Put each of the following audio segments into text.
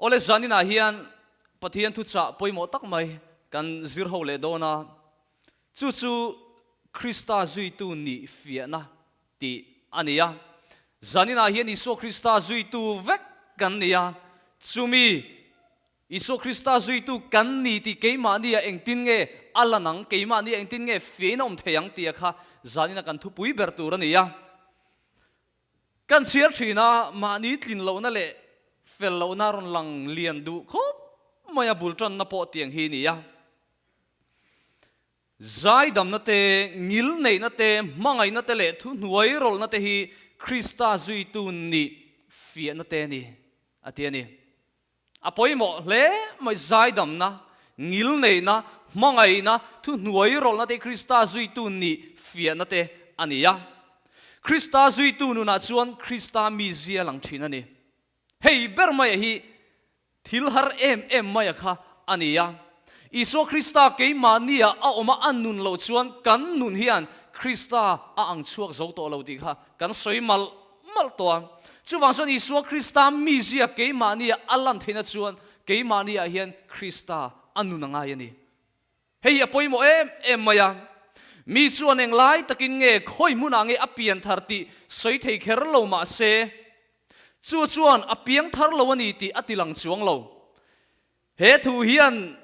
Awle zaninah hian Pathian thuchah pawimawh tak mai kan zir ho leh dawn a, chu chu Krista zuitu nih fiahna tih a ni a. Zaninah hian Isua Krista zuitu vek kan ni a, chumi Isua Krista zuitu kan ni tih keimahnia engtin nge a lan ang, keimahnia engtin nge fiahin a awm thei ang tia kha zanina kan thupui ber tur a ni a. Kan chhiar thin a, mahni tlin lohna leh fel lohna rawn lang lian duh khawp mai a, bul tanna pawh tiang hi ni a. Zaidamna te, ngilneihna te, hmangaihna te leh thuhnuai rawlhna te hi Krista zuitu nih fiahna te a ni, a ti a ni. A pawimawh hle mai zaidamna, ngilneihna, hmangaihna, thuhnuai rawlhna te Krista zuitu nih fiahna te a ni a. Krista zuitu nunah chuan Krista mizia lang thin a ni. Hei ber maia hi thil har em em maia kha a ni a. Isua Krista keimahnia a awm a a nun loh chuan kan nun hian Krista a ang chhuak zo tawh lo tih kha kan sawi malh malh tawh a. Chuvang chuan Isua Krista mizia keimahnia a lan theihna chuan keimahniah hian Krista a nun a ngai a ni. Hei hi a pawimawh em em mai a. Mi chuan englai takin nge khawi hmunah nge a pian thar tih sawi thei kher lo mah se, chu chuan a piang thar lo a ni tih a ti lang chuang lo. He thu hian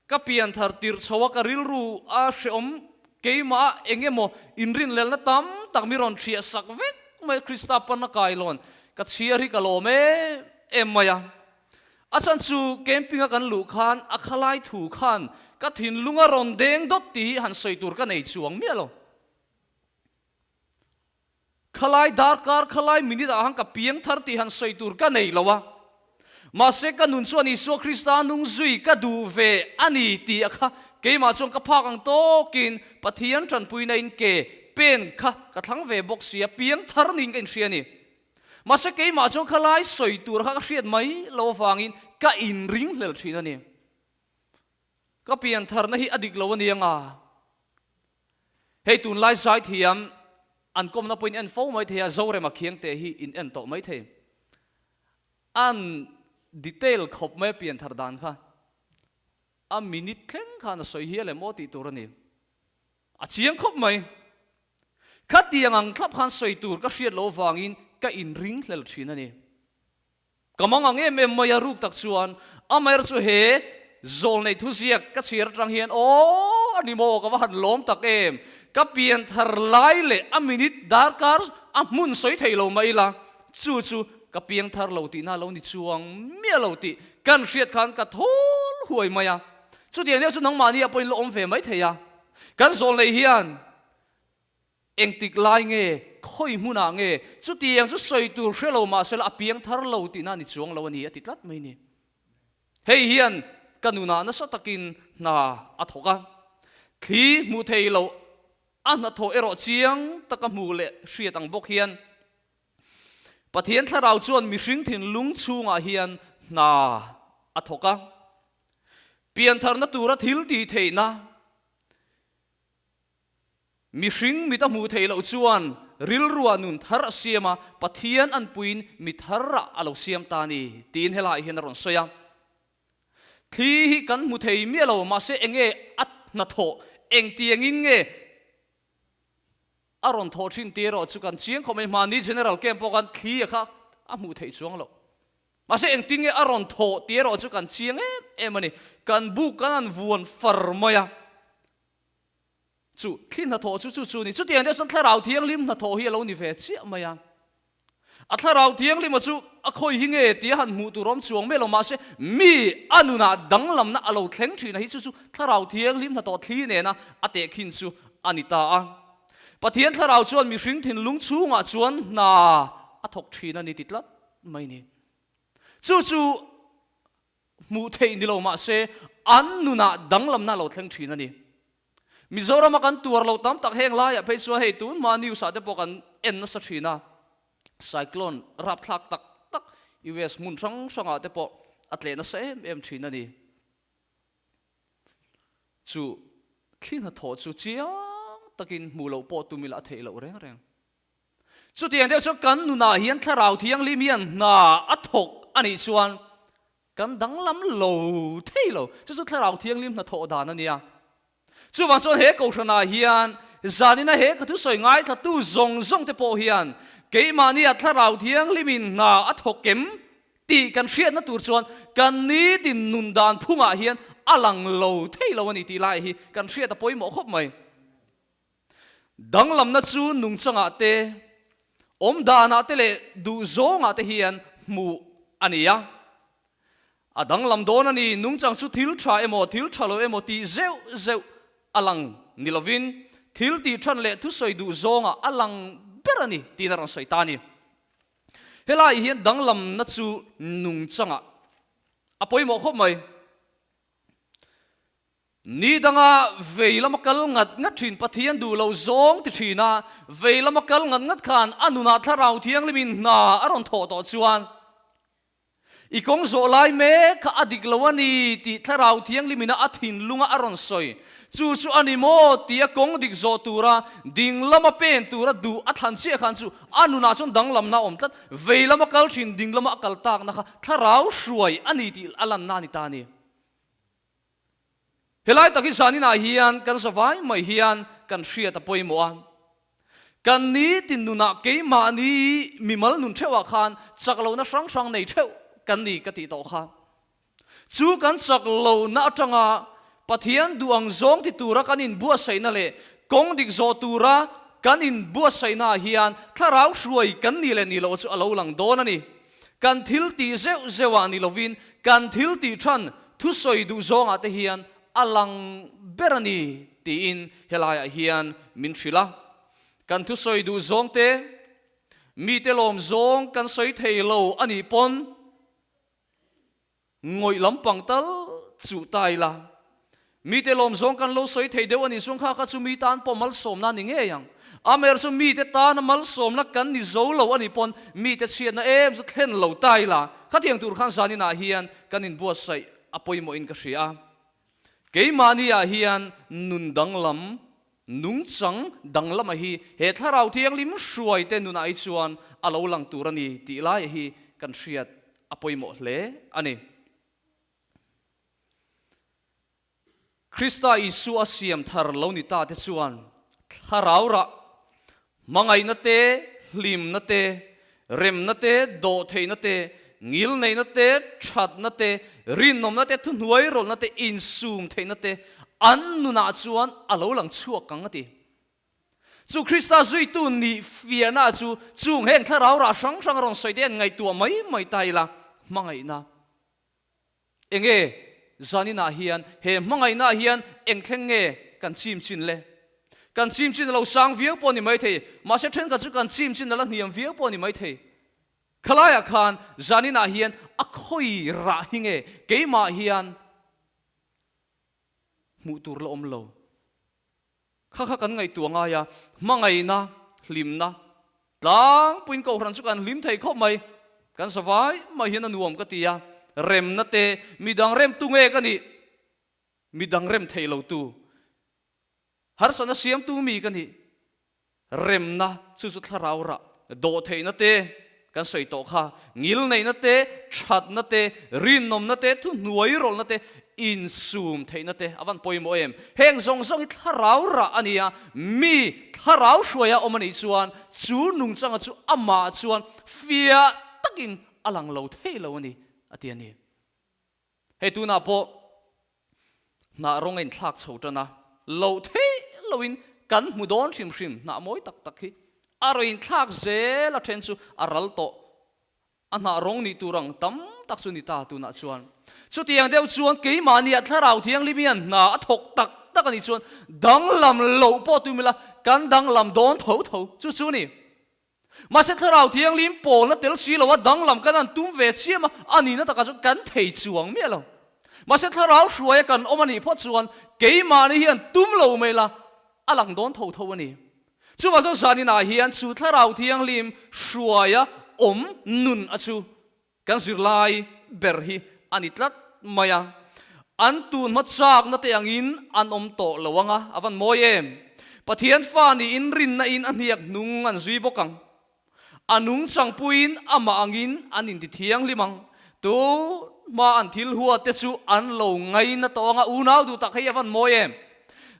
Ka pian thar tirh chho a ka rilru a hreawm keimah eng emaw inrinlelna tam tak mi rawn hriah sak vek mai Krista pana kailawn ka chhiar hi ka lawm em em mai a. A chhan chu camping a kan luh khan a khalai thu khan ka thinlung a rawn deng dawt tih hi han sawi tur ka nei chuang miah lo. Khalai darkar, khalai minute ah han ka piang thar tih han sawi tur ka nei lo a. Mahse ka nun chuan Isua Krista nung zui ka duh ve a ni tih a kha keimah chuan ka phak ang tawkin Pathian tanpuina in ke pen kha ka thlang ve bawk si a, piang thar niin ka inhria a ni. Mahse keimah chuan khalai sawi tur kha ka hriat mai lo avangin ka inring hlel thin a ni. Ka pian tharna hi a dik lo a ni anga. Hei tunlai zaithiam an kawmna pawh in en fo mai thei a, Zorema Khiangte hi in en tawh mai thei. An detail khawp mai a pian thar dan kha. A minute thleng khan a sawi hial em aw tih tur a ni. A chiang khawp mai. Khatiang ang thlap khan sawi tur ka hriat loh vangin ka inring hlel thin a ni. Ka mang ang em em mai a ruk tak chuan amaherawh chu he zawlnei thuziak ka chhiar atang hian aw a ni maw ka va han lawm tak em ka pian thar lai leh a minute darkar a hmun sawi thei lo mai ila chu chu ka piang thar lo tihna lo ni chuang miah lo tih kan hriat khan ka thawl huai mai a chutiang deuh chu nangmahni ah pawhin la awm ve mai thei a kan zawlnei hian Engtik lai nge, khawi hmunah nge, chutiang chu sawi tur hre lo mahsela a piang thar lo tihna a ni chuang lo a ni, a ti tlat mai ni. Hei hian ka nunah nasa takin hna a thawk a, thli hmuh thei loh a hnathawh erawh chiang taka hmuh leh hriat ang bawk hian Pathian Thlarau chuan mihring thinlung chhungah hian hna a thawk a, piantharna tura thil tih theihna, Mihring mit a hmuh theih loh chuan rilruah nun thar a siam a, Pathian an puiin mi tharah a lo siam ta a ni, tiin helaiah hian a rawn sawi a. Thli hi kan hmu thei miah lo, mahse enge a hnathawh, engtiangin nge a rawn thawh thin tih erawh chu kan chiang khawp mai. Hmanni General Camp pawh khan thli a kha a hmuh theih chuang loh. Mahse engtin nge a rawn thawh tih erawh chu kan chiang em em a ni. Kan buk kan han vuan far mai a. Chu thli hnathawh chu chu chu ni. Chutiang deuh chuan Thlarau Thianghlim hnathawh hi a lo ni ve chiah mai a. A Thlarau Thianghlima chu a khawi hi nge tia han hmuh tur awm chuang mai lo mahse mi a nunah danglamna a lo thleng thin a hi chu chu Thlarau Thianghlim hnathawh thli nena a tehkhin chu a ni ta a. Pathian Thlarau chuan mihring thinlung chhungah chuan hna a thawk thin a ni ti tlat mai ni. Chu chu Hmuh theih ni lo mahse an nunah danglamna a lo thleng thin a ni. Mizorama kan tuar lo tam tak heng laiah phei chuan hei tun hma news ah te pawh kan en nasa thin a, cyclone rapthlak tak tak US hmun hrang hrangah te pawh a tleh nasa em em thin a ni. Chu thli hnathawh chu chiang takin hmuh loh pawh tum ila a theih loh reng reng. Chutiang deuh chuan kan nunah hian Thlarau Thianghlim hian hna a thawk a nih chuan kan danglam lo thei lo. Chu chu Thlarau Thianghlim hnathawh dan a nia. Chuvang chuan he kohhranah hian zanina he ka thusawi ngaithlatu zawng zawng te pawh hian keimahnia Thlarau Thianghlimin hna a thawk em tih kan hriatna tur chuan kan nitin nun dan phungah hian a lang lo thei lo a ni tih lai hi kan hriat a pawimawh khawp mai. Danglamna chu nungchangah te, awmdanah te leh duhzawngah te hian hmuh a ni a. A danglam dawn a ni, nungchang chu thil tha emaw thil tha lo emaw tih zeuh zeuh a lang ni lovin thil tih than leh thusawi duhzawngah a lang ber a ni tiin a rawn sawi ta a ni. Helai hian danglamna chu nungchangah a pawimawh khawp mai. Ni danga vei lama kal ngat ngat thin Pathian duh lo zawng ti thin a, vei lama kal ngat ngat khan a nunah Thlarau Thianghlimin hna a rawn thawh tawh chuan i kawng zawh lai mek kha a dik lo a ni tih Thlarau Thianghlimina a thinlunga a rawn sawi. Chu chu a ni maw tia kawng dik zawh tura ding lama pen tura duh a thlan chiah khan chu a nunah chuan danglamna a awm tlat. Vei lama kal thin ding lama a kal takna kha Thlarau hruai a ni tih a lanna a ni ta a ni. Helai tak hi zaninah hian kan zavai mai hian kan hriat a pawimawh a. Kan nitin nunah keimahni mimal nun theuhah khan chak lohna hrang hrang nei theuh kan ni ka tih tawh kha. Chu kan chak lohna atanga Pathian duh ang zawng ti tura kan inbuatsaihna leh kawng dik zawh tura kan inbuatsaihnaah hian thlarau hruai kan nih leh nih loh chu a lo lang dawn a ni. Kan thil tih zeuh zeuhah ni lovin kan thil tih than thusawi duh zawngah te hian a lang ber a ni tiin helaiah hian min hrilh a. Kan thusawi duh zawng te, mite lawm zawng kan sawi thei lo a nih pawn Ngawih lampang tal chuh ta ila, mite lawm zawng kan lo sawi thei deuh a ni chuang kha kha chu mi tan pawh malsawmna a ni ngei ang. Amer chu mite tana malsawmna kan ni zo lo a nih pawn mite chhiatna em chu thlen lo ta ila, khatiang tur khan zaninah hian kan inbuatsaih a pawimawhin ka hria a. Keimahniah hian nun danglam, nungchang danglama hi he Thlarau Thianghlim hruaite nunah hi chuan a lo lang tur a ni tih lai hi kan hriat a pawimawh hle a ni. Krista Isua siam thar lo ni ta te chuan Thlarau rah, hmangaihna te, hlimna te, remna te, dawhtheihna te, ngilneihna te, thatna te, rinawmna te, thuhnuai rawlhna te, insum theihna te an nunah chuan a lo lang chhuak ang a ti. Chu Krista zuitu nih fiahna chu chung heng thlarau rah hrang hrang a rawn sawi te an ngaihtuah mai mai ta ila, hmangaihna enge zaninah hian he hmangaihna hian eng thleng nge kan chim chin le? Kan chim chin a lo sang viau pawh a ni maithei, mahse thenkhat chu kan chim chin a la hniam viau pawh a ni maithei. Khalaiah khan zaninah hian a khawi rah hi nge keimah hian hmuh tur la awm lo? Kha kha kan ngaihtuah ngai a, hmangaihna, hlimna tlangpuiin kohhran chu kan hlim thei khawp mai. Kan savai mai hian a nuam ka ti a, remna te midang remtu nge ka nih? Midang rem thei lotu, harsatna siamtu mi ka nih? Remna chu chu thlarau rah dawhtheihna te kan sawi tawh kha, ngilneihna te, thatna te, rinawmna te, thuhnuai rawlhna te, insum theihna te a van pawimawh em? Heng zawng zawng hi thlarau rah a ni a, mi thlarau hruaia awm a nih chuan chu nungchanga chu amah chuan fiah takin a lang lo thei lo a ni, a ti a ni. Hei tunah pawh hnah rawng a inthlak chho tan a, loh theih loin kan hmu dawn hrim hrim hnah mawi tak tak hi a rawn inthlak zel a then chu a ral tawh a hnah rawng nih tur ang tam tak chu ni ta tunah chuan. Chutiang deuh chuan keimahniah Thlarau Thianghlim hian hna a thawk tak tak a nih chuan danglam loh pawh tum ila kan danglam dawn tho tho chu chu a ni. Mahse Thlarau Thianghlim pawlna tel si lo a danglam kan han tum ve chiam a, a nihna takah chuan kan thei chuang miah lo. Mahse Thlarau hruaia kan awm a nih phawt chuan keimahni hian tum lo mai la, a lang dawn tho tho a ni. Chuvang chuan zaninah hian chu Thlarau Thianghlim hruaia awm nun a chu Kan zirlai ber hi a ni tlat mai a, an tun hma chakna te angin an awm tawh lo ang a, a van mawi em? Pathian fa niin rinna in a hniak hnung an zui bawk ang. A nungchang puiin amah angin an inti thianghlim ang. Tun hma an thil hua te chu an lo ngaina tawh anga unau duh tak hei a van mawi em?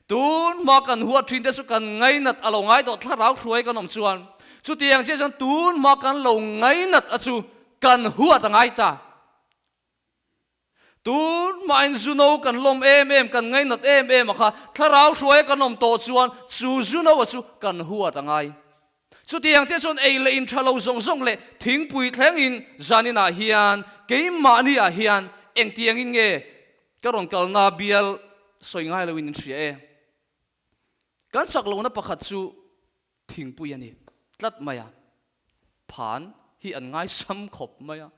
Tun hma kan huat thin te chu kan ngainat a lo ngai tawh thlarau hruai kan awm chuan chutiang chiah chuan tun hma kan lo ngainat a chu kan huat a ngai ta. Tun hmain zuno kan lawm em em kan ngainat em em a kha thlarau hruai kan awm tawh chuan chu zuno a chu kan huat a ngai. Chutiang chiah chuan ei leh in tha lo zawng zawng leh thingpui thlengin zaninah hian keimahni ah hian engtiangin nge ka rawn kalna bial sawi ngai loin in hria e. Kan chak lohna pakhat chu thingpui a ni tlat mai a, phan hi an ngaisam khawp mai a.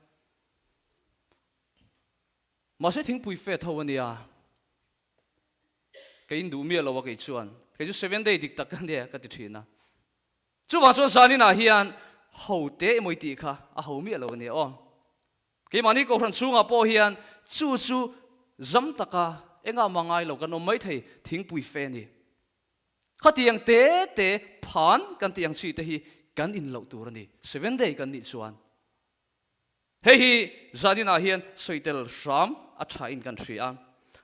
Mahse thingpui fe tho a nia. Ka in duh miah lo a kei chuan. Kei chu seven day dik tak ka nia ka ti thin a. Chuvang chuan zaninah hian ho te emaw i tih kha a ho miah lo a nia aw. Keimahni Kohhran chhungah pawh hian chu chu zam taka engah mah ngai lo kan awm maithei thingpui fe a ni. Khatiang te te phan kan tih ang chi te hi kan in loh tur a ni seven day kan nih chuan. Hei hi zaninah hian sawi tel hram a tha in kan hria a.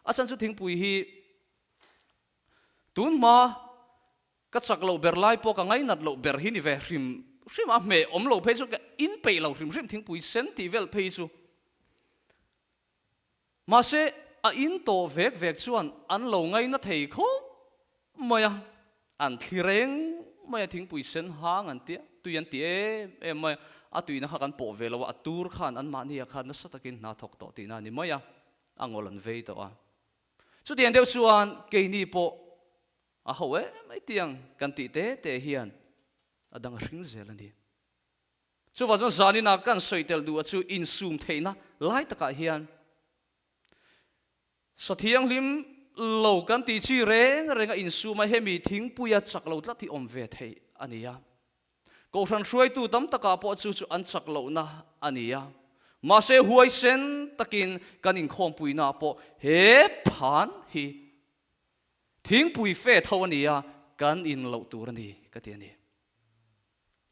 A chhan chu thingpui hi tun hma ka chak loh ber lai pawh ka ngainat loh ber hi ni ve hrim hrim a, hmeh awm lo phei chu ka in peih lo hrim hrim thingpui sen tih vel phei chu. Mahse, a in tawh vek vek chuan an lo ngaina thei khawp mai a, an thli reng mai a, thingpui sen hang an tia, tui an ti em em mai a, a tuina kha kan pawh ve lo a, a tur khan anmahni ah khan nasa takin hna thawk tawh tihna a ni mai a, a ngawl an vei tawh a. Chutiang deuh chuan keini pawh a ho em mai tiang kan tih te te hian a dang a hring zel a ni. Chuvang chuan zaninah kan sawi tel duh a chu insum theihna lai takah hian sa thianghlim lo kan tih chi reng reng a insum a, hemi thingpuia chak lo tlat hi awm ve theih a ni a. Kohhran hruaitu tam takah pawh chu chu an chak lohna a ni a. Mahse huaisen takin kan inkhawmpuinaah pawh he phan hi thingpui fe tho a ni a, kan in loh tur a ni ka ti a ni.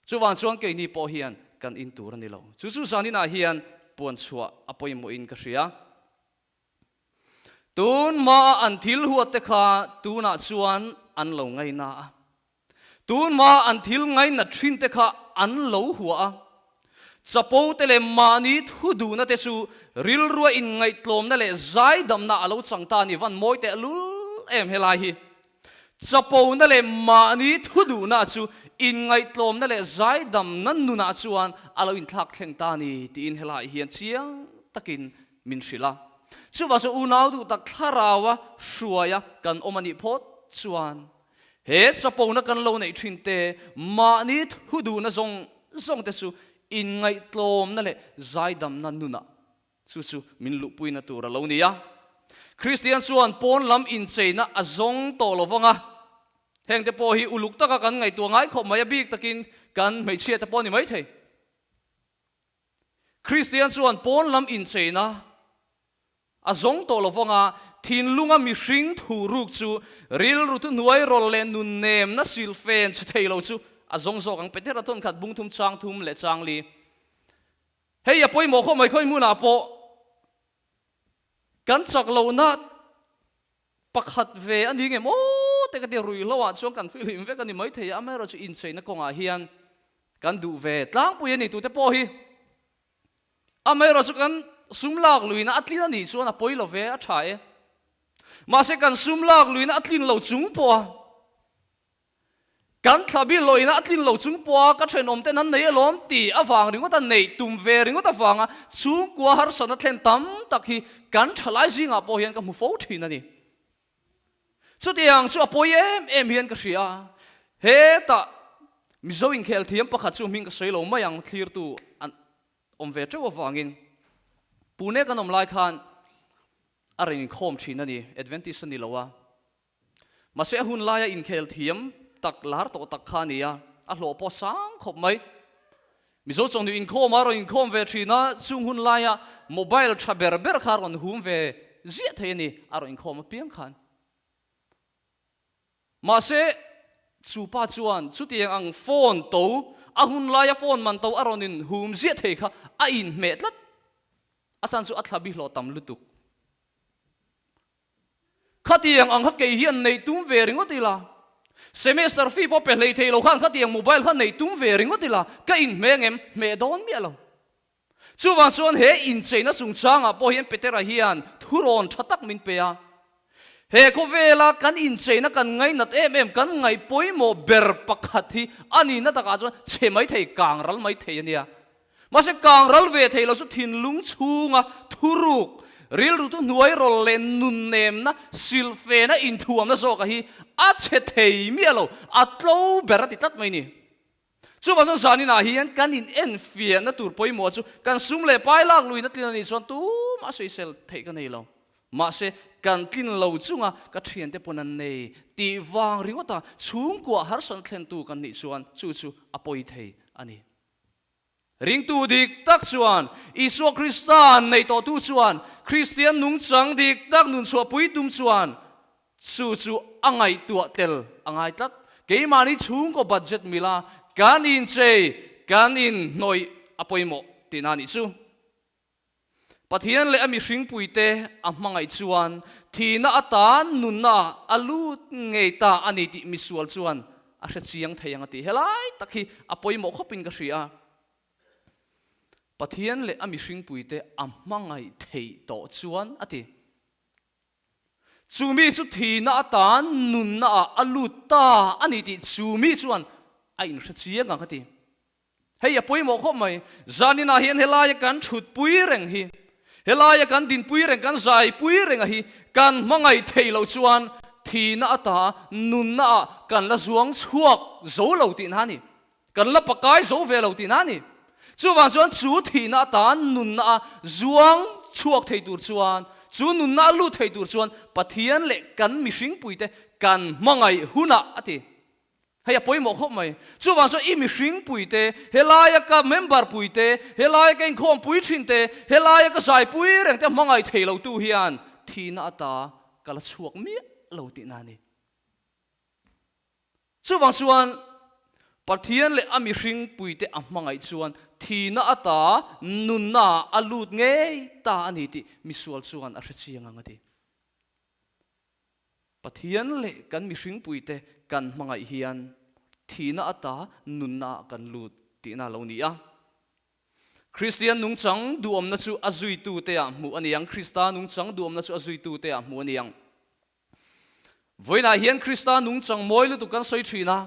Chuvang chuan keini pawh hian kan in tur a ni lo. Chu chu zaninah hian puan chhuah a pawimawhin ka hria. Tun hmaa an thil huat te kha tunah chuan an lo ngaina a. Tun hmaa an thil ngainat thin te kha an lo hua a. Chapo te leh mahni thu duhna te chu rilrua inngaihtlawmna leh zaidamna a lo chang ta a ni. Van mawi teh lul em helai hi. Chapona leh mahni thu duhna chu inngaihtlawmna leh zaidamna nunah chuan a lo inthlak thleng ta a ni tiin helaiah hian chiang takin min hrilh a. Chuvang chuan unau duh tak thlaraua hruaia kan awm a nih phawt chuan he chapona kan lo neih thin te mahni thu duhna zawng zawng te chu inngaihtlawmna leh zaidamna nunah Chu chu min luhpuina tur a lo ni a. Kristian chuan pawn lam incheina a zawng tawh lo vang a. Hengte pawh hi uluk taka kan ngaihtuah ngai khawp mai a, bik takin kan hmeichhia te pawh a ni maithei. Kristian chuan pawn lam incheina a zawng tawh lo vang a, thinlunga mihring thu ruk chu rilru thuhnuai rawlh leh nunnemna silfen chhe thei lo chu a zawng zawk ang. Petera thawnkhat bungthum chang thum leh chang li. Hei a pawimawh khawp mai khawi hmunah pawh kan chak lohna pakhat ve a ni nge maw te ka ti ruihhlo ah chuan kan fihlim vek a ni maithei a, amaherawhchu incheina kawngah hian kan duh ve tlangpui a ni tute pawh hi amaherawhchu kan sum lak luihna a tlin a nih chuan a pawi lo ve a tha e mahse kan sum lak luihna a tlin lo chung pawh a Kan thla bil loina a tlin lo chung pawha ka thenawmten an nei alawm tih avang ringawt a neih tum ve ringawt avanga chhungkua harsatna thlen tam tak hi kan thalai zingah pawh hian ka hmu fo thin a ni. Chutiang chu a pawi em em hian ka hria. Hetah Mizo inkhel thiam pakhat chu hming ka sawi lo mai ang thlirtu an awm ve teuh avangin Pune kan awm lai khan a rawn inkhawm thin a ni, Adventist a ni lo a. Mahse a hun laia inkhel thiam tak lar tawh tak kha a ni a, a hlawh pawh sang khawp mai. Mizo chawhnu inkhawm a rawn inkhawm ve thin a, chung hun laia mobile tha ber ber kha a rawn hum ve ziah thei a ni, a rawn inkhawm apiang khan. Mahse chu pa chuan chutiang ang phone to, a hun laia phone man to a rawn inhum ziah thei kha a inhmeh tlat. A chhan chu a thla bihlawh tam lutuk. Khatiang ang kha kei hian neih tum ve ringawt ila, semester fee pawh pe hlei thei lo khan khatiang mobile kha neih tum ve ringawt ila, ka inhmeh ngem? Hmeh dawn miah lo. Chuvang chuan he incheina chungchangah pawh hian Petera hian thurawn tha tak min pe a. He khawvela kan incheina kan ngainat em em, kan ngaih pawimawh ber pakhat hi a nihna takah chuan chhe mai thei, kang ral mai thei a nia. Mahse kang ral ve thei lo chu thinlung chhunga thuruk, rilru thu hnuai rawl leh nunnemna, silhfena inthuamna zawka hi a chhe thei miah lo, a tlo ber a ti tlat mai ni. Chuvang chuan zaninah hian kan in enfiahna tur pawimawh chu kan sum leh pai lak luin a tlin a nih chuan tumah sawisel theih ka nei lo. Mahse, kan tlin lo chunga ka thiante pawn an nei tih vang ringawta chhungkua harsatna thlentu kan nih chuan chu chu a pawi thei a ni. Ringtu dik tak chuan Isua Krista an neih tawhtu chuan Kristian nungchang dik tak nun chhuahpui tum chuan chu chu a ngaihtuah tel a ngai tlat. Keimahni chhungkaw budget mila kan inchei, kan inhnawih a pawimawh tihna a nih chu. Pathian leh a mihringpuite a hmangaih chuan thihna atan nunna a lut ngei ta a ni tih misual chuan a hre chiang thei ang a ti. Helai tak hi a pawimawh khawpin ka hria. Pathian leh a mihringpuite a hmangaih theih tawh chuan a ti. Chu mi chu thihna atan nunna ah a lut ta a ni tih chu mi chuan a inhre chiang ang a ti. Hei a pawimawh khawp mai. Zaninah hian helaia kan thutpui reng hi, helaia kan dinpui reng, kan zaipui reng a hi kan hmangaih theih loh chuan thihna ata nunna ah kan la zuang chhuak zo lo tihna a ni. Kan la pakai zo ve lo tihna a ni. Chuvang chuan chu thihna ata nunna a zuang chhuak thei tur chuan, chu nunna a lut thei tur chuan Pathian leh kan mihringpuite kan hmangaih hunah a ti. Hei a pawimawh khawp mai. Chuvang chuan i mihring pui te, helaia ka member pui te, helaia ka inkhawm pui thin te, helaia ka zai pui reng te hmangaih thei lo tu hian thihna ata ka la chhuak miah lo tihna a ni. Chuvang chuan Pathian leh a mihring pui te a hmangaih chuan thihna ata nunna a lut ngei ta a ni tih misual chuan a hre chiang ang a ti. Pathian leh kan mihringpuite kan hmangaih hian thihna ata nunna ah kan lut tihna a lo ni a. Kristian nungchang duhawmna chu a zuitute ah hmuh a ni ang. Krista nungchang duhawmna chu a zuitute ah hmuh a ni ang. Vawiinah hian Krista nungchang mawi lutuk kan sawi thin a.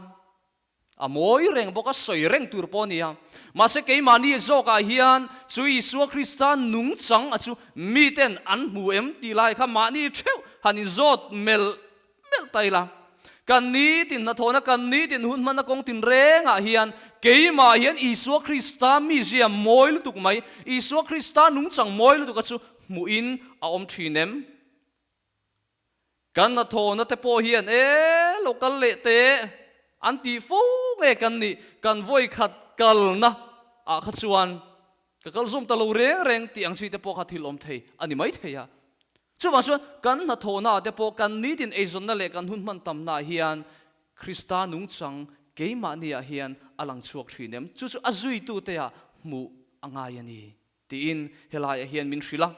A mawi reng bawk a, sawi reng tur pawh a ni a. Mahse keimahni zawkah hian chu Isua Krista nungchang a chu miten an hmu em tih lai kha mahni theuh han inzawt melh melh ta ila. Kan nitin hnathawhna, kan nitin hun hmanna kawng tinrengah hian keimah hian Isua Krista mizia mawi lutuk mai, Isua Krista nungchang mawi lutuk a chu hmuhin a awm thin em? Kan hnathawhna te pawh hian e lo kal leh teh an tih fo nge kan nih, kan vawi khat kalna ah kha chuan ka kal zawm ta lo reng reng tih ang chi te pawh kha thil awm thei a ni mai thei a. Chuvang chuan kan hnathawhna ah te pawh kan nitin eizawnna leh kan hun hman tamna ah hian Krista nungchang keimahni ah hian a lang chhuak thin em? Chu chu a zuitute ah hmuh a ngai a ni. Tiin helaiah hian min hrilh a.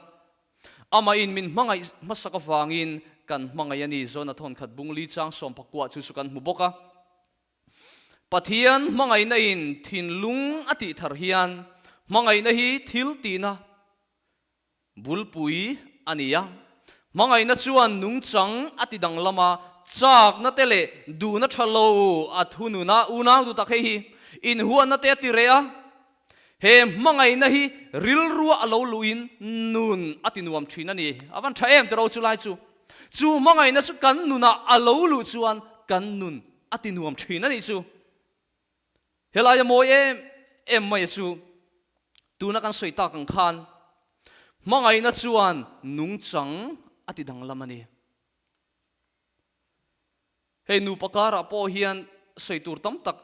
Amahin min hmangaih hmasak avangin kan hmangaih a ni. Zona thawnkhat bung li chang sawmpakua chu chu kan hmu bawk a. Pathian hmangaihna in thinlung a tih thar hian hmangaihna hi thil tihna bulpui a ni a. Hmangaihna chuan nungchang a ti danglam a, chakna te leh duhna tha lo a thunun a, unau duh tak hei hi inhuatna te a ti reh a. He hmangaihna hi rilrua a lo luhin nun a ti nuam thin a ni. A van tha em tiro chu lai chu. Chu hmangaihna chu kan nunah a lo luh chuan kan nun a ti nuam thin a nih chu. Helai a mawi em em mai a chu tuna kan sawi tak ang khan hmangaihna chuan nungchang a ti danglam a ni. Hei nupa karah pawh hian sawi tur tam tak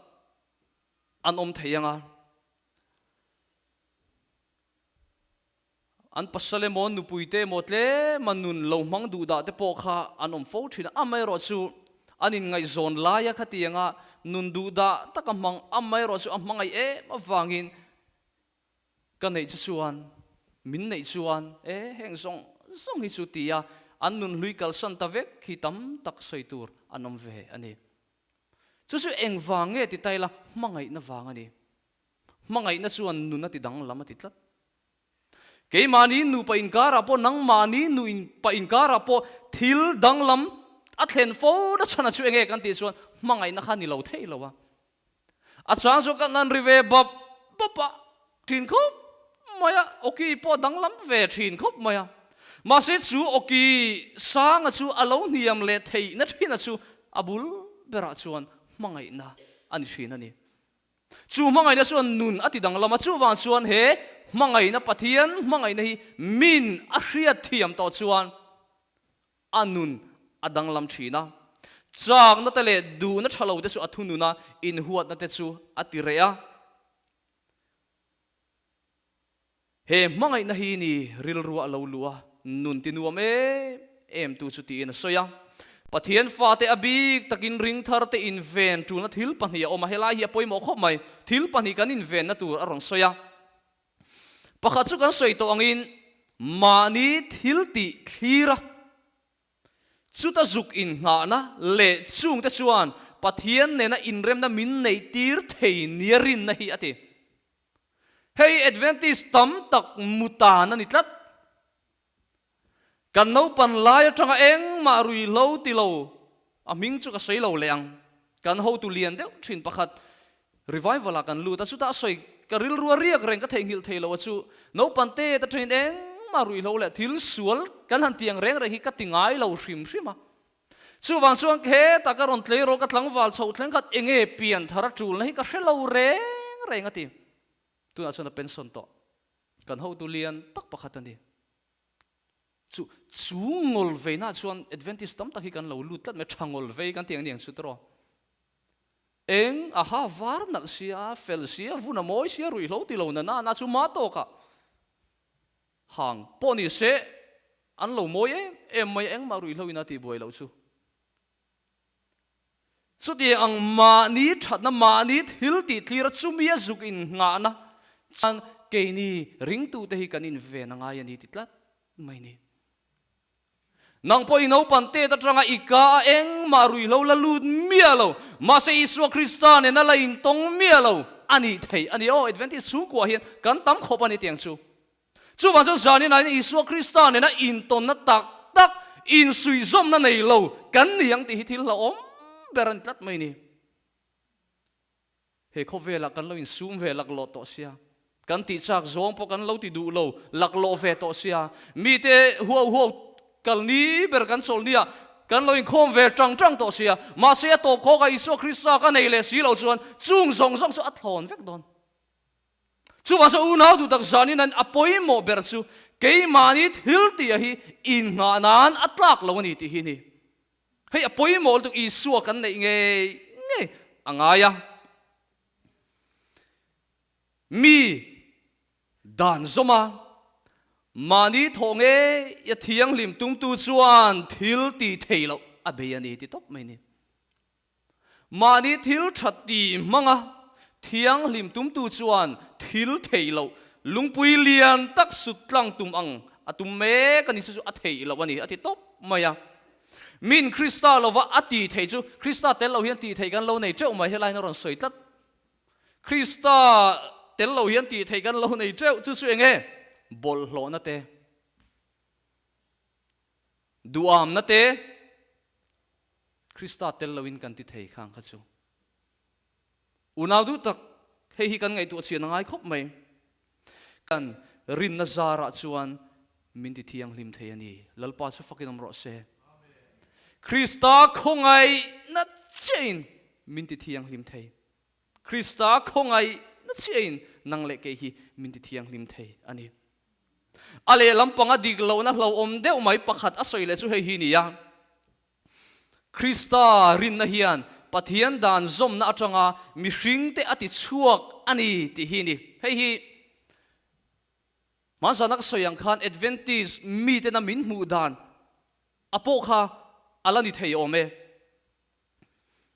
an awm thei ang a, an pasal emaw nupui te emaw tlema nun lo hmang duh dah te pawh kha an awm fo thin a, amaherawhchu an inngaihzawn laia khatianga nun duh dah taka hmang amaherawhchu a hmangaih em avangin ka neih chu chuan. min neih chuan e heng zawng zawng hi chu tia an nun hlui kalsan ta vek hi tam tak sawi tur an awm ve a ni. Chu chu engvang nge ti ta ila hmangaihna vang a ni. Hmangaihna chuan nun a ti danglam a ti tlat. Keimahni nupa inkarah pawh nangmahni nupa inkarah pawh thil danglam a thlen fo na chhan a chu enge kan tih chuan hmangaihna kha ni lo thei lo a. A chang chu kan han ri ve bap bap a, thin khawp mai a, awki pawh a danglam ve thin khawp mai a. Mahse chu awki sanga chu a lo hniam leh theihna thin a chu a bul berah chuan hmangaihna a ni thin a ni. Chu hmangaihna chuan nun a ti danglam a, chuvang chuan he hmangaihna, Pathian hmangaihna hi min a hriat thiam tawh chuan a nun a danglam thin a. Chakna te leh duhna tha lo te chu a thunun a, inhuatna te chu a ti reh a. He hmangaihna hi ni rilru a lo luh a, nun ti nuam em em tu chu tiin a sawi a. Pathian fate a bik takin ringthar te inven tulna thil pahnih a awm a, helai hi a pawimawh khawp mai. Thil pahnih kan invenna tur a rawn sawi a. Pakhat chu kan sawi tawh angin mahni thil tih thlir a, chuta zuk innghahna leh chungte chuan Pathian nena inremna min neihtir thei nia rinna hi a ti. Hei Adventist tam tak mutan a ni tlat. Kan naupan lai atanga engmah ruihhlo ti lo, a hming chu ka sawi lo leh ang. Kan hotu lian deuh thin pakhat revival ah kan lut a, chutah a sawi ka rilru a riak reng ka theihnghilh thei lo a chu naupan te atangin engmah ruihhlo leh thil sual kan han ti ang reng reng hi ka ti ngai lo hrim hrim a. Chuvang chuan hetah ka rawn tlei rawh ka tlangval chhoh thleng khat enge pian thar a tulna hi ka hre lo reng reng a ti. Tunah chuan a pension tawh. Kan hotu lian tak pakhat a ni. Chu chu ngawl veinaah chuan Adventist tam tak hi kan lo lut tlat mai, tha ngawl vei kan tih ang aniang chu tiraw. Eng a ha var nalh sia, fel sia, vun a mawi sia, ruihhlo ti lo na na na chu ma tawkah Hang pawh ni se an lo mawi em em mai engmah ruihhlo in a tih buai loh chu. Chutiang ang mahni thatna mahni thil tih thlir a chumi a zuk in nghahna chuan keini ringtute hi kan inven a ngai a ni ti tlat mai ni. Nang pawh i naupan tet atanga i ka a engmah ruihhlo la lut miah lo, mahse Isua Krista nena la intawng miah lo a nih theih a ni. Aw, Adventist chhungkua hian kan tam khawp a ni tiang chu. Chuvang chuan zanin ah hian Isua Krista nena intawnna tak tak, insuihzawmna nei lo kan ni ang tih hi thil hlauhawm ber a ni tlat mai ni. He khawvelah kan lo insum ve laklawh tawh sia, kan tih chak zawng pawh kan lo ti duh lo laklawh ve tawh sia, mite huau huau kal ni ber kan chawlh nia kan lo inkhawm ve tang tang tawh sia, mahse a tawp khawkah Isua Krista ka nei leh si lo chuan chung zawng zawng chu a thlawn vek dawn. Chuvang chuan unau duh tak zanin an a pawimawh ber chu keimahni thil tih hi innghah nan a tlak lo a ni tih hi a ni. Hei a pawimawh lutuk Isua kan neih ngei ngei a ngai a. Mi dan zawm a, mahni thawh ngei a thianghlim tumtu chuan thil ti thei loh a bei a ni ti tawp mai ni. Mahni thil tha ti hmanga thianghlim tumtu chuan thil theih loh lungpui lian tak sut tlang tum ang a tum mek a ni, chu chu a theih loh a ni a ti tawp mai a. Min Krista lova a ti thei chu Krista tel lo hian tih theih kan lo nei teuh mai, helaiin a rawn sawi tlat. Krista tel lo hian tih theih kan lo nei teuh, chu chu eng nge? Bawlhhlawhna te, duhamna te, Krista tel loin kan ti thei khang kha chu. Unau duh tak, hei hi kan ngaihtuah chian a ngai khawp mai. Kan rinna zarah chuan min ti thianghlim thei a ni. Lalpa chu fakin awm rawh se. Krista khawngaihna chiahin min ti thianghlim thei. Krista khawngaihna chiahin nang leh kei hi min ti thianghlim thei a ni. A lehlam panga dik lohna hlauhawm deuh mai pakhat a sawi leh chu hei hi ni a, Krista rinna hian Pathian dan zawmna atanga mihringte a ti chhuak a ni tih hi ni. Hei hi hmanzana ka sawi ang khan Adventist mitena min hmuh dan a pawh kha a la ni thei awm e.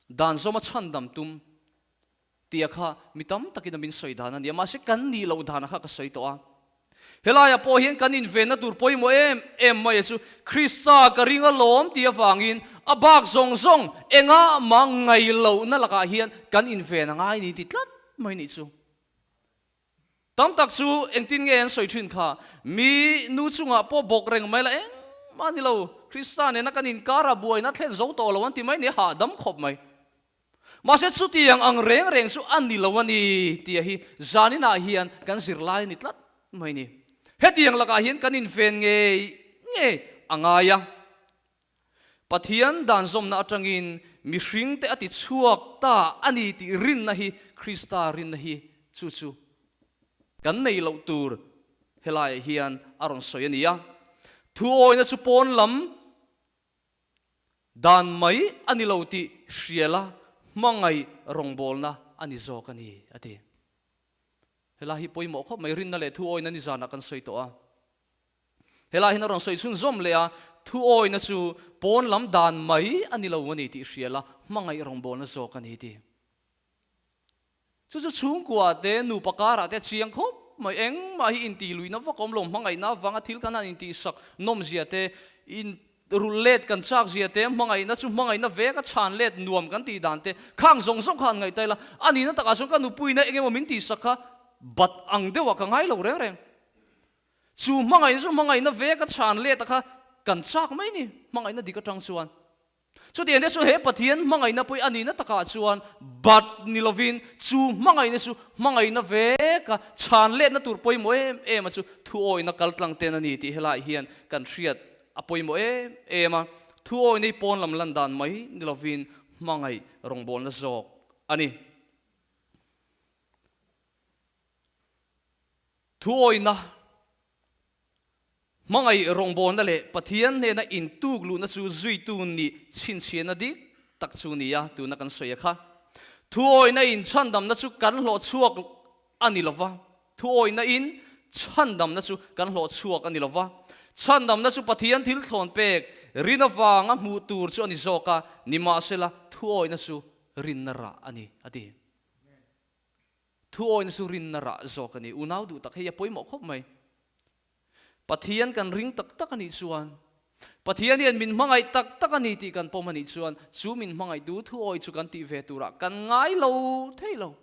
Dan zawma chhandam tum tia kha mi tam takin a min sawi dan a ni a, mahse kan nih loh dan kha ka sawi tawh a. Helaiah pawh hian kan invenna tur pawimawh em em mai a chu Krista ka ring alawm tih avangin a bak zawng zawng engah mah ngaih lohna lakah hian kan inven a ngai ni ti tlat mai nih chu. Tam tak chu engtin nge an sawi thin kha? Mi nu chungah pawh bawk reng mai la engmah ni lo, Krista nena kan inkara buaina thlen zo tawh lo an ti mai ni, hahdam khawp mai. Mahse chutiang ang reng reng chu a ni lo a ni tih hi zaninah hian kan zirlai a ni tlat mai ni. Hetiang lakah hian kan inven ngei ngei a ngai a. Pathian dan zawmna atangin mihringte a ti chhuak ta a ni tih rinna hi Krista rinna hi chu chu kan nei loh tur helaiah hian a rawn sawi a ni a. Thuawina chu pawn lam dan mai a ni lo tih hriala hmangaih rawngbawlna a ni zawk a ni, a ti. Helai hi pawimawh khawp mai, rinna leh thuawina nizanah kan sawi tawh a. Helai hian a rawn sawi chhunzawm leh a, thuawina chu pawn lam dan mai a ni lo a ni tih hria la, hmangaih rawngbawlna zawk a ni tih. Chu chu chhungkua te, nupa karah te a chiang khawp mai. Engmah hi intih luihna vak a awm lo, hmangaihna avanga thil kan han intihsak nawmzia te, in rulh let kan chak zia te, hmangaihna chu hmangaihna vek a chhan let nuam kan tih dan te, khang zawng zawng kha han ngaihtai la, a nihna takah chuan ka nupuina eng emaw min tihsak kha bat ang deuhah ka ngai lo reng reng. Chu hmangaihna chu hmangaihna vek a chhan let a kha kan chak mai ni, hmangaihna dik atang chuan. Chutiang te chu he Pathian hmangaihna pawh a nihna takah chuan bat ni lovin chu hmangaihna chu hmangaihna veka chhan letna tur pawimawh em em a chu thuawihna kal tlang ten a ni tih helaiah hian kan hriat a pawimawh em em a. Thuawihna hi pawn lam lan dan mai ni lovin hmangaih rawngbawlna zawk a ni. Thuawihna, hmangaih rawngbawlna leh Pathian hnena intuk luhna chu zuitu nih chhinchhiahna dik tak chu ni a, tuna kan sawi a kha. Thuawihna in chhandamna chu kan hlawh chhuak a ni lova, thuawihna in chhandamna chu kan hlawh chhuak a ni lova. Chhandamna chu Pathian thil thlawn pek, rin avanga hmuh tur chu a ni zawk a, nimahsela thuawihna chu rinna rah a ni, a ti. Thuawina chu rinna rah zawk a ni. Unau duh tak hei a pawimawh khawp mai. Pathian kan ring tak tak a nih chuan, Pathian hian min hmangaih tak tak a ni tih kan pawm a nih chuan, chu min hmangaihtu thuawi chu kan tih ve turah kan ngai lo thei lo.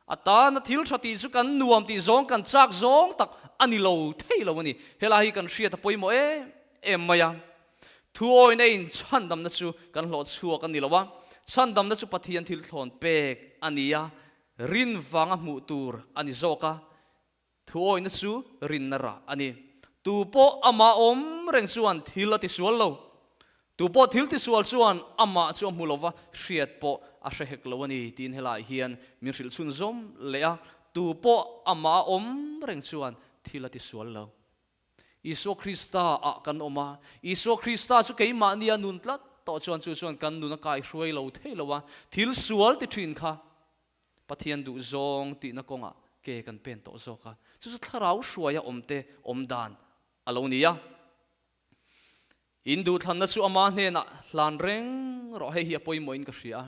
A tana thil tha tih chu kan nuam tih zawng kan chak zawng tak a ni lo thei lo a ni. Helai hi kan hriat a pawimawh em em mai a. Thuawina in chhandamna chu kan hlawh chhuak a ni lo a, chhandamna chu Pathian thil thlawn pek a ni a, rin vanga hmuh tur a ni zawk a, thuawina chu rinna rah a ni. Tu pawh amah awm reng chuan thil a tisual lo, tu pawh thil tisual chuan amah chu a hmu lo va, hriat pawh a hre hek lo a ni tiin helaiah hian min hrilh chhunzawm leh a, tu pawh amah awm reng chuan thil a tisual lo. Isua Krista ah kan awm a, Isua Krista chu keimahni a nun tlat tawh chuan chu chuan kan nun a kaihruai lo thei lo a, thil sual ti thin kha Pathian duh zawng tihna kawngah ke kan pen tawh zawk a, chu chu thlarau hruaia awmte awm dan a lo ni a. In duhthlanna chu ama hnenah hlan reng rawh, hei hi a pawimawhin ka hria a.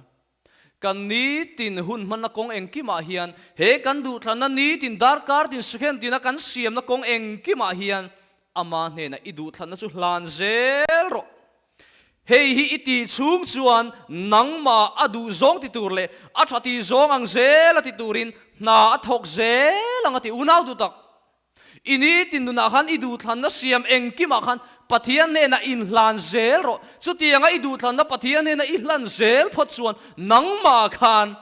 Kan nitin hun hmanna kawng engkimah hian, he kan duhthlanna nitin darkar tin second tina kan siamna kawng engkimah hian ama hnenah i duhthlanna chu hlan zel rawh. Hei hi i tih chhung chuan nangmah a duh zawng ti tur leh a tha tih zawng ang zel a ti turin hna a thawk zel ang a ti unau duh tak. I nitin nunah khan i duhthlanna siam engkimah khan Pathian hnenah inhlan zel rawh. Chutianga i duhthlanna Pathian hnena i hlan zel phawt chuan nangmah khan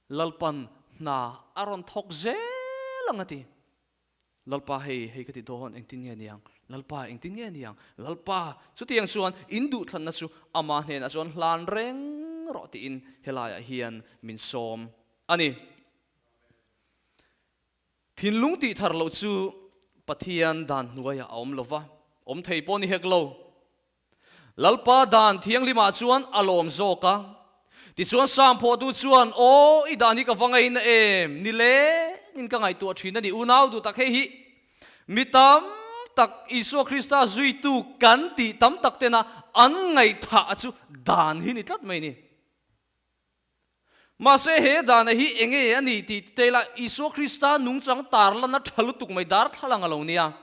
Lalpan hna a rawn thawk zel ang a ti. Lalpa hei, hei ka ti dawn, engtin nge niang? Lalpa engtin nge niang? Lalpa! Chutiang chuan in duhthlanna chu ama hnenah chuan hlan reng rawh tiin helaiah hian min sawm a ni. Thinlung tih thar loh chu Pathian dan hnuaiah a awm lo va, awm thei pawh ni hek lo. Lalpa dan thianghlimah chuan a lawm zawk a. Tichuan Sangphawhtu chuan, Aw, i dan hi ka va ngaina em? Ni lengin ka ngaihtuah thin a ni. Unau duh tak hei hi mi tam tak Isua Krista zuitu kan tih tam tak tena an ngaihthah chu dan hi ni tlat mai ni. Mahse he dana hi enge a nih tih te ila Isua Krista nungchang tarlan a tha lutuk mai darthlalang a lo nia.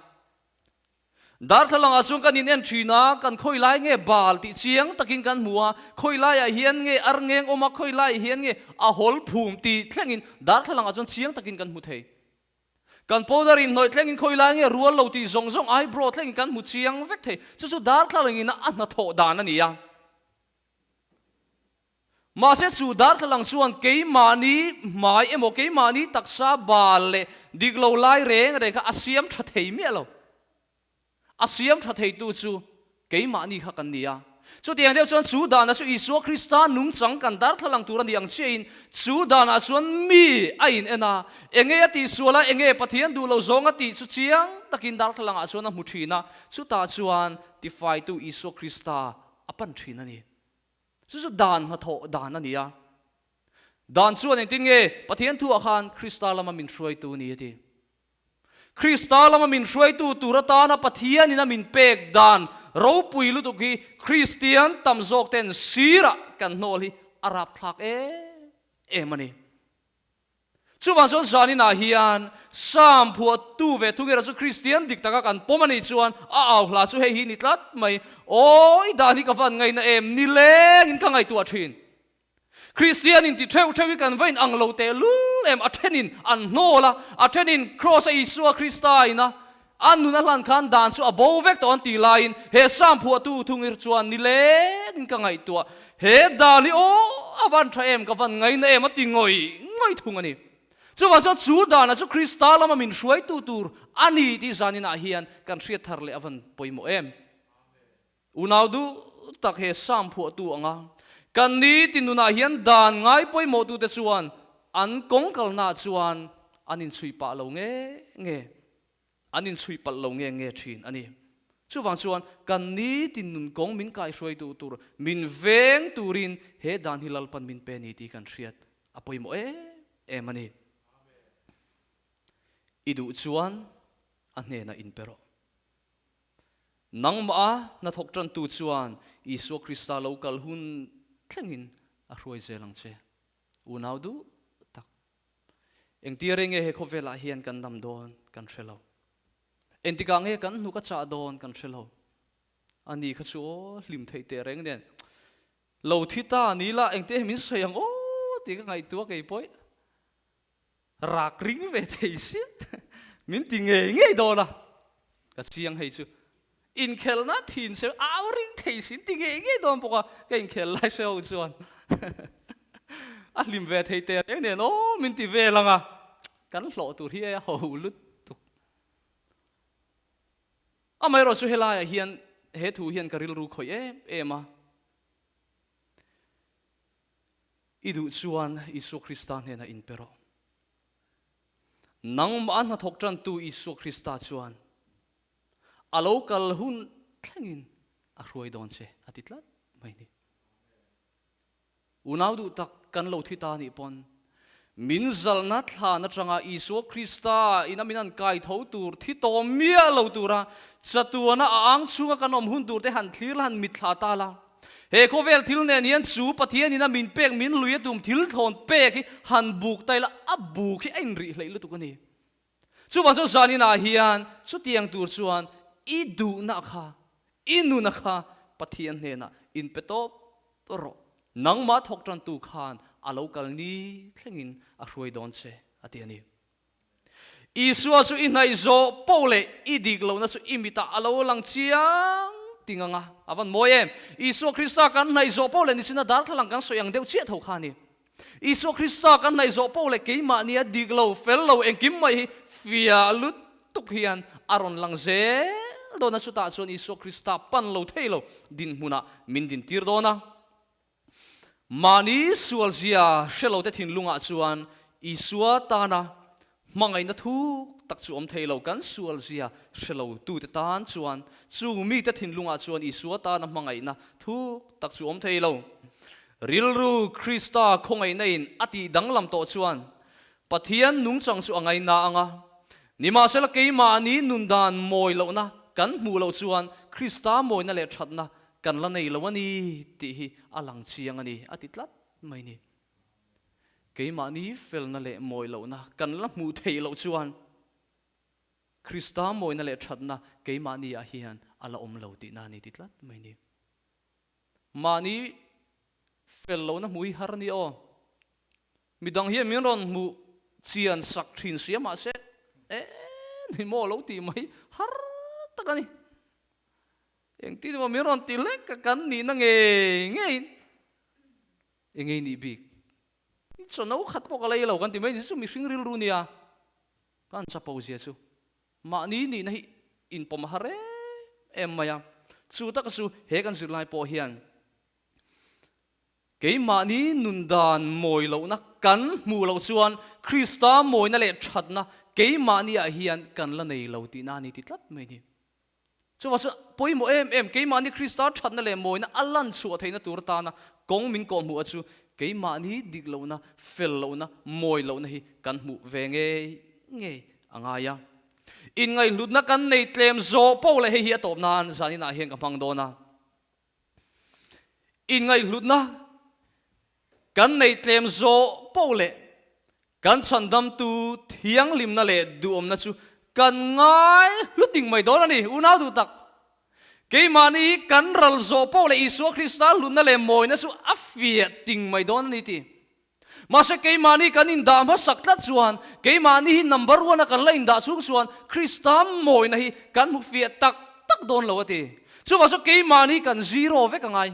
Darthlalangah chuan kan in en thin a, kan khawi lai nge bal tih chiang takin kan hmu a, khawi laiah hian nge ar ngeng awm a, khawi laiah hian nge a hawl phum tih thlengin darthlalangah chuan chiang takin kan hmu thei. Kan powder inhnawih thlengin khawi lai nge rual lo tih zawng zawng eyebrow thlengin kan hmu chiang vek thei. Chu chu darthlalangin a hnathawh dan a ni a. Mahse chu darthlalang chuan keimahni hmai emaw keimahni taksa bal leh dik lo lai reng reng kha a siam tha thei miah lo. A siam tha theitu chu keimahni kha kan ni a. Chutiang deuh chuan chu danah chu Isua Krista nungchang kan darthlalang tur a ni ang chiahin chu danah chuan mi a in en a, enge a tihsual a, enge Pathian duh lo zawng a tih chu chiang takin darthlalangah chuan a hmu thin a, chutah chuan tifaitu Isua Krista a pan thin a ni. Chu chu dan hnathawh dan a ni a. Dan chuan engtin nge Pathian thuah khan Krista lama min hruaitu ni a ti. Krista lama min hruaitu tur atana Pathianin a min pek dan ropui lutuk hi Kristian tam zawk ten sirah kan hnawl hi a rapthlak em em a ni. Chuvang chuan zaninah hian Psalm phuahtu ve thung erawh chu Kristian dik taka kan pawm a nih chuan a au hla chu hei hi ni tlat mai. Aw, i dan hi ka van ngaihna em? Nilengin ka ngaihtuah thin. Kristian inti theuh theuh hi kan va in ang lo teh lul em? A thenin an hnawl a, a thenin Kraws a Isua Krista ina a nun a hlan khan dan chu a bo vek tawh an tih laiin he Psalm phuahtu thung ir chuan nilengin ka ngaihtuah he dan hi aw a van tha em ka van ngaina em a ti ngawih ngawih thung a ni. Chuvang chuan chu danah chu Krista lama min hruaitu tur a ni tih zaninah hian kan hriat thar leh a van pawimawh em. Unau duh tak he Psalm phuahtu anga kan nitin nunah hian dan ngai pawimawhtute chuan an kawng kalnaah chuan an inchhui pah lo nge nge. An inchhui palh lo nge nge thin a ni. Chuvang chuan kan nitin nun kawng min kaihruaitu tur, min veng turin he dan hi Lalpan min pe ni tih kan hriat a pawimawh em em a ni. I duh chuan a hnenah inpe rawh. Nangmah a hnathawk tantu chuan Isua Krista lo kal hun thlengin a hruai zel ang che. Unau duh tak. Engtir nge he khawvelah hian kan dam dawn kan hre lo. Engtikah nge kan hnuk a chah dawn kan hre lo. Ani kha chu aw hlim theih teh reng nen lo thi ta ni la engte he min sawi ang aw tih ka ngaihtuah kei pawih. Rak ring ve thei sia min ti ngei ngei dawn a ka chiang hei chu. Inkhelhna thin se au ring thei sin ti ngei ngei dawn bawk a, ka inkhel lai hre ho chuan a hlim ve thei te reng nen aw min ti vel ang a, kan hlawh tur hi a ho lutuk. Amaherawh chu helaiah hian he thu hian ka rilru khawih em em a, I duh chuan Isua Krista hnenah inpe rawh. Nangmah a hnathawk tantu Isua Krista chuan a lo kal hun thlengin a hruai dawn che a ti tlat mai ni. Unau duh tak kan lo thi ta nih pawn min zalna thlan atanga Isua Krista ina min an kai tho tur thi tawm miah lo tura chatuana a ang chhunga kan awm hun tur te han thlir la han mitthla ta la. He khawvel thil nen hian chu Pathian ina min pek min lui a tum thil thlawn pek hi han buk ta ila a buk hi a inrih hleih lutuk a ni. Chuvang chuan zaninah hian chutiang tur chuan i duhna kha, i nuna kha Pathian hnenah inpe tawp rawh. Nangmah thawk tantu khan a lo kal ni thlengin a hruai dawn che a ti a ni. Isua chu i hnaih zawh poh leh i dik lohna chu i mitah a lo lang chiang ting ang a, a van mawi em? Isua Krista kan hnaih zawh poh leh nichina darthlalang kan sawi ang deuh chiah tho kha a ni. Isua Krista kan hnaih zawh poh leh keimahnia dik lo, fel lo engkim mai hi fiah lutuk hian a rawn lang zel dawn a, chutah chuan Isua Krista pan lo thei lo dinhmunah min dintir dawn a. Mahni sualzia hre lote thinlungah chuan Isua tana hmangaihna thuk tak chu awm thei lo. Kan sualzia hre lotute tan chuan chung mite thinlungah chuan Isua tana hmangaihna thuk tak chu awm thei lo. Rilru Krista khawngaihna in a tih danglam tawh chuan Pathian nungchang chu a ngaina ang a. Nimahsela keimahni nundan mawi lohna kan hmuh loh chuan Krista mawina leh thatna kan la nei lo a ni tih hi a lang chiang a ni, a ti tlat mai ni. Keimahni felna leh mawi lohna kan la hmuh theih loh chuan Krista mawina leh thatna keimahni ah hian a la awm lo tihna a ni ti tlat mai ni. Mahni fel lohna hmuh hi har a ni aw. Midang hian min rawn hmuh chian sak thin sia mahse e ni maw lo tih mai har tak a ni. Engtin emaw min rawn ti lek a kan nihna ngei ngeiin Eng nge i nih bik? I chaw no khat pawh ka lei lo kan ti mai ni chu mihring rilru nia kan chapo zia chu mahni nihna hi inpawm a har em em mai a. Chu taka chu he kan zirlai pawh hian keimahni nun dan mawi lohna kan hmuh loh chuan Krista mawina leh thatna keimahni ah hian kan la nei lo tihna a ni ti tlat mai ni. Chuvang chuan pawimawh em em, keimahni Krista thatna leh mawina a lan chhuah theihna tur atana kawng min kawhhmuh a chu keimahni dik lohna, fel lohna, mawi lohna hi kan hmuh ve ngei ngei a ngai a. Inngaihhlutna kan nei tlem zawh poh leh hei hi a tawp nan zaninah hian ka hmang dawn a. Inngaihhlutna kan nei tlem zawh poh leh kan chhandamtu thianghlimna leh duhawmna chu kan ngai hlu ting mai dawn a ni. Unau duh tak, keimahni hi kan ral zawh poh leh Isua Krista hlutna leh mawina chu a fiah ting mai dawn a ni ti. Mahse keimahni kan indah hmasak tlat chuan, keimahni hi number one a kan la indah chhung chuan Krista mawina hi kan hmu fiah tak tak dawn lo a ti. Chuvang chu keimahni kan zero vek a ngai.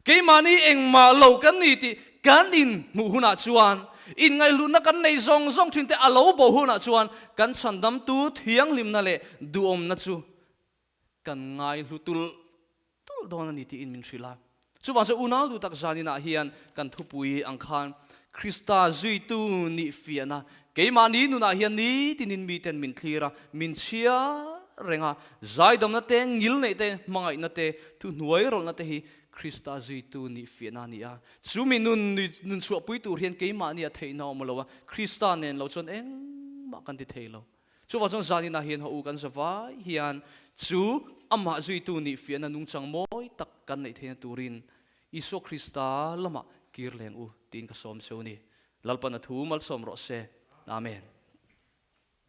Keimahni engmah lo kan ni tih kan inhmuh hunah chuan, inngaihhlutna kan neih zawng zawng thin te a lo bo hunah chuan kan chhandamtu thianghlimna leh duhawmna chu kan ngaihlu tulh tulh dawn a ni tiin min hrilh a. Chuvang chuan unau duh tak zaninah hian kan thupui ang khan Krista zuitu nih fiahna keimahni nunah hian nitinin miten min thlir a, min chhiar reng a, zaidamna te, ngilneih te, hmangaihna te, thuhnuai rawlhna te hi Krista zuitu nih fiahna a ni a. Chu mi nun nun chhuahpui tur hian keimahni a theihna a awm lo a, Krista nen lo chuan engmah kan ti thei lo. Chuvang chuan zaninah hian haw u kan zavai hian chu amah zuitu nih fiahna nungchang mawi tak kan neih theihna turin Isua Krista lamah kir leng u tiin ka sawm cheu a ni. Lalpan a thu malsawm rawh se. Amen.